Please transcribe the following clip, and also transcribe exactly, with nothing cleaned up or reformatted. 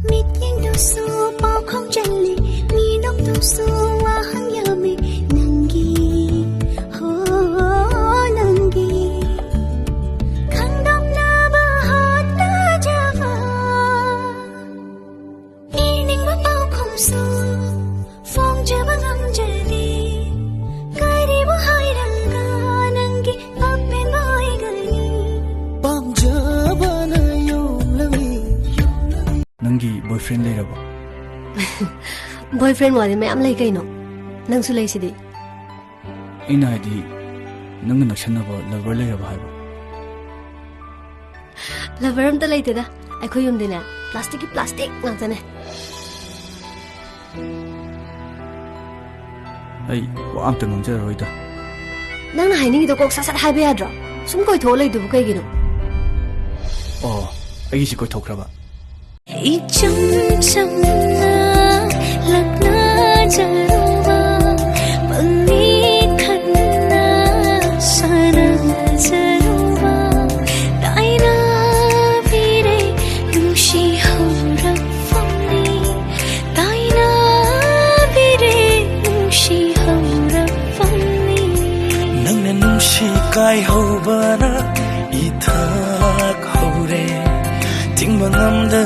ꯃꯤꯠꯌꯦꯡꯗꯨꯁꯨ ꯄꯥꯎꯈꯣꯡ ꯆꯜꯂꯤ, ꯃꯤꯅꯣꯛꯇꯨꯁꯨ ꯋꯥꯍꯪ ꯌꯥꯝꯃꯤ꯫ ꯅꯪꯒꯤ, ꯍꯣ, ꯅꯪꯒꯤ ꯈꯪꯗꯣꯛꯅꯕ ꯍꯣꯠꯅꯖꯕ꯫ ꯏꯅꯤꯡꯕ ꯄꯥꯎꯈꯨꯝꯁꯨ ꯐꯣꯡꯖꯕ ꯉꯝꯖꯗꯦ꯫ ꯀꯔꯤꯕꯨ ꯍꯥꯏꯔꯒ ꯅꯪꯒꯤ ꯑꯄꯦꯟꯕ ꯑꯣꯏꯒꯅꯤ? ꯄꯥꯝꯖꯕꯅ ꯌꯣꯝꯂꯝꯃꯤ꯫ ꯅꯪꯒꯤ ꯕꯣꯏꯐ꯭ꯔꯦꯟ ꯂꯩꯔꯕꯣ? ꯕꯣꯏꯐ꯭ꯔꯦꯟ ꯋꯥꯗꯤ ꯃꯌꯥꯝ ꯂꯩ ꯀꯩꯅꯣ, ꯅꯪꯁꯨ ꯂꯩꯁꯤꯗꯤ꯫ ꯑꯩꯅ ꯍꯥꯏꯗꯤ, ꯅꯪꯒ ꯅꯛꯁꯟꯅꯕ ꯂꯚꯔ ꯂꯩꯔꯕ ꯍꯥꯏꯕ? ꯂꯚꯔ ꯑꯝꯇ ꯂꯩꯇꯦꯗ꯫ ꯑꯩꯈꯣꯏ ꯌꯨꯝꯗꯤꯅꯦ, ꯄ꯭ꯂꯥꯁꯇꯤꯛꯀꯤ ꯄ꯭ꯂꯥꯁꯇꯤꯛ ꯉꯥꯛꯇꯅꯦ꯫ ꯑꯩ ꯋꯥ ꯑꯝꯇ ꯉꯥꯡꯖꯔꯔꯣꯏꯗ꯫ ꯅꯪꯅ ꯍꯥꯏꯅꯤꯡꯉꯤꯗꯣ ꯀꯣꯛ ꯁꯠ ꯁꯠ ꯍꯥꯏꯕ ꯌꯥꯗ꯭ꯔꯣ? ꯁꯨꯝ ꯀꯣꯏꯊꯣꯛꯑ ꯂꯩꯗꯨꯕꯨ ꯀꯩꯒꯤꯅꯣ? ꯑꯣ, ꯑꯩꯒꯤꯁꯤ ꯀꯣꯏꯊꯣꯛꯈ꯭ꯔꯕ? ꯏꯆꯝ ꯆꯝꯅ ꯂꯛꯅꯖꯔꯨꯕ, ꯄꯪꯂꯤ ꯈꯟꯅ ꯁꯥꯟꯅꯖꯔꯨꯕ, ꯇꯥꯏꯅꯕꯤꯔꯦ ꯅꯨꯡꯁꯤ ꯍꯧꯔꯛꯐꯝꯅꯤ, ꯇꯥꯏꯅꯕꯤꯔꯦ ꯅꯨꯡꯁꯤ ꯍꯧꯔꯛꯐꯝꯅꯤ꯫ ꯅꯪꯅ ꯅꯨꯡꯁꯤ ꯀꯥꯏꯍꯧꯕꯅ ꯏꯊꯛ ꯍꯧꯔꯦ, ꯊꯤꯡꯕ ꯉꯝꯗ